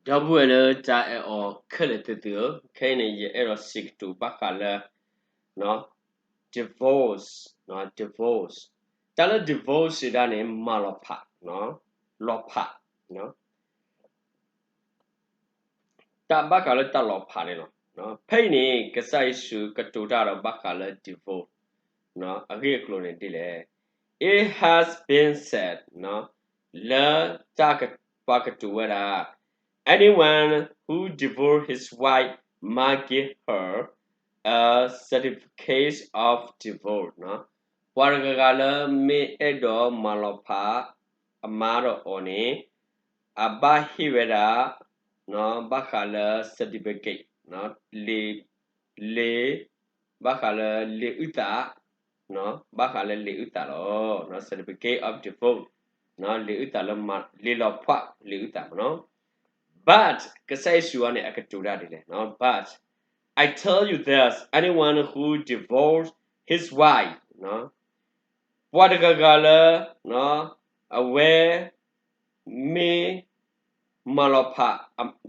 ဒီပုၢ်ဝဲၢ်လၢတၢ်အဲၣ်အီၤခဲလၢာ်သ့ၣ်သုဧၢ, ခဲအံၤန့ၣ် ယအဲၣ်ဒိးစံးကတိၤဘၣ်ဃးလၢ divorce, divorce. တၢ်လၢ divorce ဒၣ်န့ၣ် မၤလီၤဖး, လီၤဖး, တၢ်ဘၣ်ဃးလၢတၢ်လီၤဖးန့ၣ်လီၤ. ဖဲအံၤန့ၣ် ကစၢ်ယ့ၣ်ၡူးကတိၤတၢ်ဒီးဘၣ်ဃးလၢ divorce အဂ့ၢ်အကျိၤန့ၣ်ဒ်လဲၣ်. It has been said, လၢတၢ်ပှၤကတိၤဝဲဒၣ် anyone who divorce his wife must give her a certificate of divorce. ပှၤတဂၤဂၤလၢမ့ၢ်အဲၣ်ဒိးမၤလီၤဖးအမါဒီးအီၤန့ၣ် အဘၣ်ဟ့ၣ်ဝဲဒၣ် ဘၣ်ဃးလၢ certificate, လံာ်, လံာ်, ဘၣ်ဃးလၢလံာ်အုၣ်သး, ဘၣ်ဃးလၢလံာ်အုၣ်သးလီၤ. Certificate of divorce, လံာ်အုၣ်သးလၢ လံာ်လီၤဖးလံာ်အုၣ်သးမ့ၢ်နီၤ. But ကစၢ်ယ့ၣ်ၡူးအံၤန့ၣ် အကတိၤတၢ်ဒ်လဲၣ်. But I tell you this, anyone who divorce his wife, ပှၤတဂၤဂၤလၢ အဝဲ မ့ၢ် မၤလီၤဖး,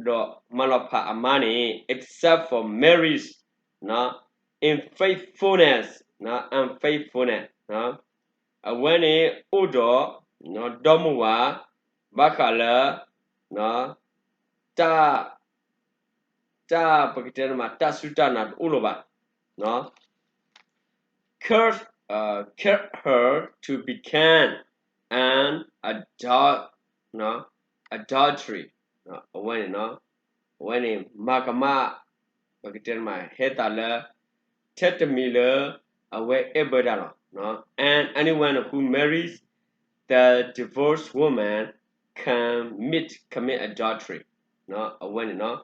ဒီးမၤလီၤဖးအမါန့ၣ် except for marriage, unfaithfulness, unfaithfulness, အဝဲန့ၣ်အိၣ်ဒီး ဒီမါဝၤ ဘၣ်ဃးလၢ တၢ် တၢ်ပကတဲမး တၢ်စူၢ်တၢ်နာ်တအိၣ်လၢၤဘၣ် cause, uh, cause her to become an adul-, adultery, အဝဲန့ၣ် အဝဲန့ၣ် မၤကမၣ် ပကတဲမး ဟဲသးလၢ ထဲတမံၤလၢ အဝဲအဲၣ်ဘၢဒၣ်လီၤ. And anyone who marries the divorced woman commit, commit adultery, အဝဲန့ၣ်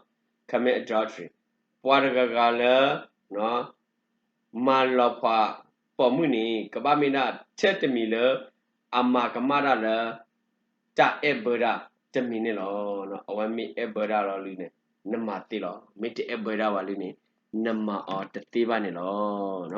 commit adultery, ပှၤတဂၤဂၤလၢ မၤလီၤဖးပိာ်မုၣ်န့ၣ် ကဘၣ်မ့ၢ်ဒၣ်ထဲတမံၤလၢ အမၤကမၣ်တၢ်လၢ တၢ်အဲၣ်ဘၢဒၣ်တမံၤန့ၣ်လီၤ. အဝဲမ့ၢ်အဲၣ်ဘၢဒၣ်လီၤလံန့ၣ် နမၤသ့လီၤ. မ့ၢ်တအဲၣ်ဘၢဒၣ်ဘၣ်လံန့ၣ် နမၤအီၤတသ့ဘၣ်န့ၣ်လီၤ.